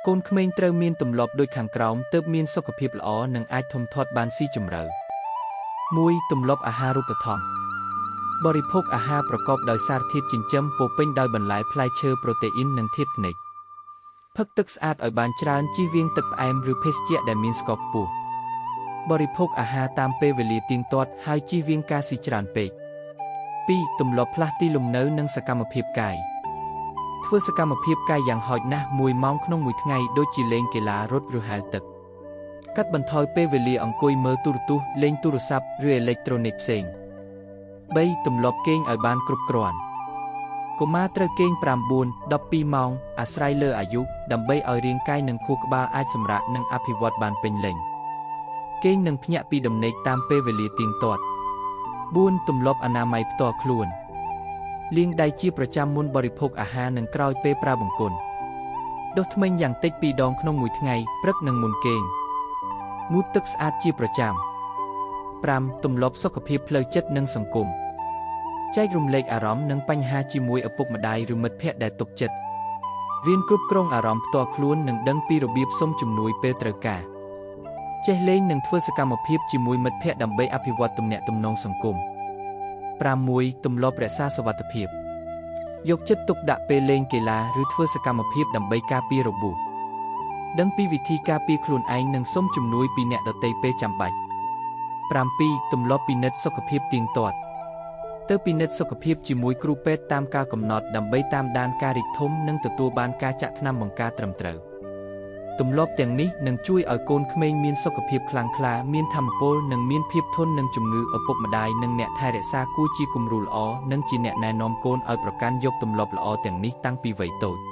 កូនក្មេងត្រូវមានទម្លាប់ដូចខាងក្រោមទើបមានសុខភាពល្អនិងអាចធំធាត់បានស៊ីជម្រៅ1ទម្លាប់អាហារូបត្ថម្ភបរិភោគអាហារប្រកបដោយសារធាតុចិញ្ចឹមពោពេញដោយបន្លែផ្លែឈើប្រូតេអ៊ីននិងធាតុនិកផឹកទឹកស្អាតឲ្យបានច្រើនជៀសវាងទឹកផ្អែមឬភេសជ្ជៈដែលមានស្ករខ្ពស់បរិភោគអាហារតាមពេលវេលាទៀងទាត់ហើយជៀសវាងការស៊ីច្រើនពេក2ទម្លាប់ផ្លាស់ទីលំនៅនិងសកម្មភាពកាយធ្វើសកម្មភាពកាយយ៉ាងហោចណាស់1ម៉ោងក្នុងមួយថ្ងៃដូចជាលេងកីឡារត់ឬហែលទឹកកាត់បន្ថយពេលវេលាអង្គុយមើលទូរទស្សន៍លេងទូរស័ព្ទឬអេឡិចត្រូនិកផ្សេង3ទម្លាប់គេងឲ្យបានគ្រប់គ្រាន់កុមារត្រូវគេង9 12ម៉ោងអាស្រ័យលើអាយុដើម្បីឲ្យរាងកាយនិងខួរក្បាលអាចសម្រាកនិងអភិវឌ្ឍបានពេញលេញគេងនិងភ្ញាក់ពីដំណេកតាមពេលវេលាទៀងទាត់4ទម្លាប់អនាម័យផ្ទាល់ខ្លួនលាងដៃជាប្រចាំមុនបរិភោគអាហារនិងក្រោយពេលប្រើបង្គន់ដុសធ្មេញយ៉ាងតិច2ដងក្នុងមួយថ្ងៃព្រឹកនិងមុនគេងងូតទឹកស្អាតជាប្រចាំ5ទម្លាប់សុខភាពផ្លូវចិត្តនិងសង្គមចែករំលែកអារម្មណ៍និងបញ្ហាជាមួយឪពុកម្ដាយឬមិត្តភ័ក្តិដែលទុកចិត្តរៀនគ្រប់គ្រងអារម្មណ៍ផ្ទាល់ខ្លួននិងដឹងពីរបៀបសុំជំនួយពេលត្រូវការចេះលេងនិងធ្វើសកម្មភាពជាមួយមិត្តភ័ក្តិដើម្បីអភិវឌ្ឍទំនាក់ទំនងសង្គម6ទម្លាប់រក្សាសុវត្ថិភាពយកចិត្តទុកដាក់ពេលលេងកីឡាឬធ្វើសកម្មភាពដើម្បីការពាររបួសដឹងពីវិធីការពារខ្លួនឯងនិងសុំជំនួយពីអ្នកដទៃពេលចាំបាច់7ទម្លាប់ពិនិត្យសុខភាពទៀងទាត់ទៅពិនិត្យសុខភាពជាមួយគ្រូពេទ្យតាមកាលកំណត់ដើម្បីតាមដានការរីកធំនិងទទួលបានការចាក់ថ្នាំបង្ការត្រឹមត្រូវទម្លាប់ទាំងនេះនឹងជួយឲ្យកូនក្មេងមានសុខភាពខ្លាំងក្លាមានថាមពលនិងមានភាពធន់នឹងជំងឺឪពុកម្ដាយនិងអ្នកថែរក្សាគួរជាគំរូល្អនិងជាអ្នកណែនាំកូនឲ្យប្រកាន់យកទម្លាប់ល្អទាំងនេះតាំងពីវ័យតូច។